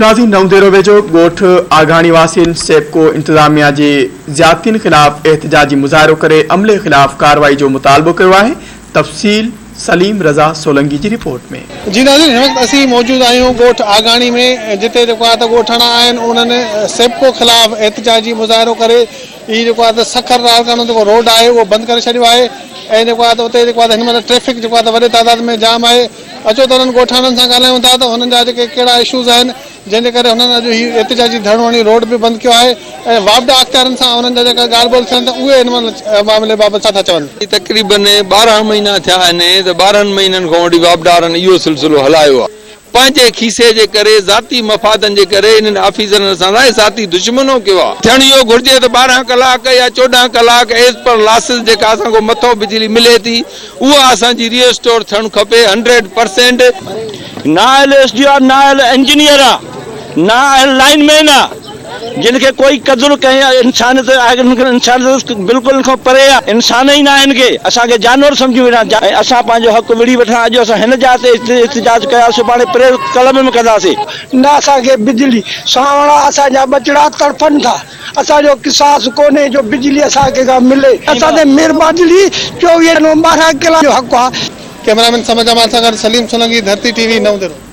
ناظرين نئون ديرو ويجهو ڳوٺ آگهاڻي واسين سيپڪو انتظاميا جي زيادتين خلاف احتجاجي مظاهرو ڪري عملي خلاف ڪارروائي جو مطالبو ڪيو آهي تفصيل سليم رضا سولنگي جي رپورٽ ۾. جي ناظرين هن وقت اسين موجود آهيون ڳوٺ آگهاڻي ۾ جتي جيڪو آهي ته ڳوٺاڻا آهن انهن سيپڪو خلاف احتجاجي مظاهرو ڪري هي جيڪو آهي ته سکر لاڙڪاڻو جيڪو روڊ آهي اهو بند ڪري ڇڏيو آهي ۽ جيڪو آهي ته اتي جيڪو آهي ته هن مهل ٽريفڪ جيڪو آهي ته وڏي تعداد ۾ جام آهي اچو ته انهن ڳوٺاڻن سان ڳالهايون ٿا ته هنن جا جيڪي ڪهڙا اشوز آهن جنهن جي ڪري هنن اڄ هي احتجاجي ڌرڻو هڻي روڊ به بند ڪيو آهي ۽ واپڊا اختيارين سان انهن جا جيڪا ڳالهه ٻولهه ٿين ته اهي ان معاملي بابت ڇا ٿا چون. تقريبن 12 مهينا ٿيا آهن ته 12 مهينن کان وٺي واپڊا وارن اهو سلسلو هلايو آهي. پنهنجي کيسي جي ڪري ذاتي مفادن جي ڪري انهن آفيسرن اسان سان ذاتي دشمنو ڪيو آهي. ٿيڻ اهو گهرجي ته 12 ڪلاڪ يا 14 ڪلاڪ ايز پر لاسز جيڪا اسان کان مٿو بجلي ملي ٿي اها اسان جي ري اسٽور ٿيڻ کپي هنڊريڊ پرسينٽ. نااهل ايس ڊي او آ، نااهل انجنيئر آ، نااهل لائين مين آ، جن کي ڪوئي قدر ڪنهن انسانيت آهي انهن کي انسانيت بلڪل ان کان پري آ، انسان ئي ناهن ڪي، اسان کي جانور سمجهيون ويٺا آهن ۽ اسان پنهنجو حق وڙهي وٺڻا اڄ اسان هن جاء تي احتجاج ڪيا سڀاڻي پريس ڪلب ۾ ڪنداسين. نه اسان کي بجلي، سانوڻ آ اسان جا ٻچڙا تڙڦن ٿا. اسان جو قصاص ڪونهي جو بجلي اسان کي ڪا ملي. اسان تي مھرباني 24 نو 12 ڪلاڪ جو حق آ. ڪئميرا مين صمد جمال سان گڏ سليم سولنگي ڌرتي ٽي وي نئون ديرو.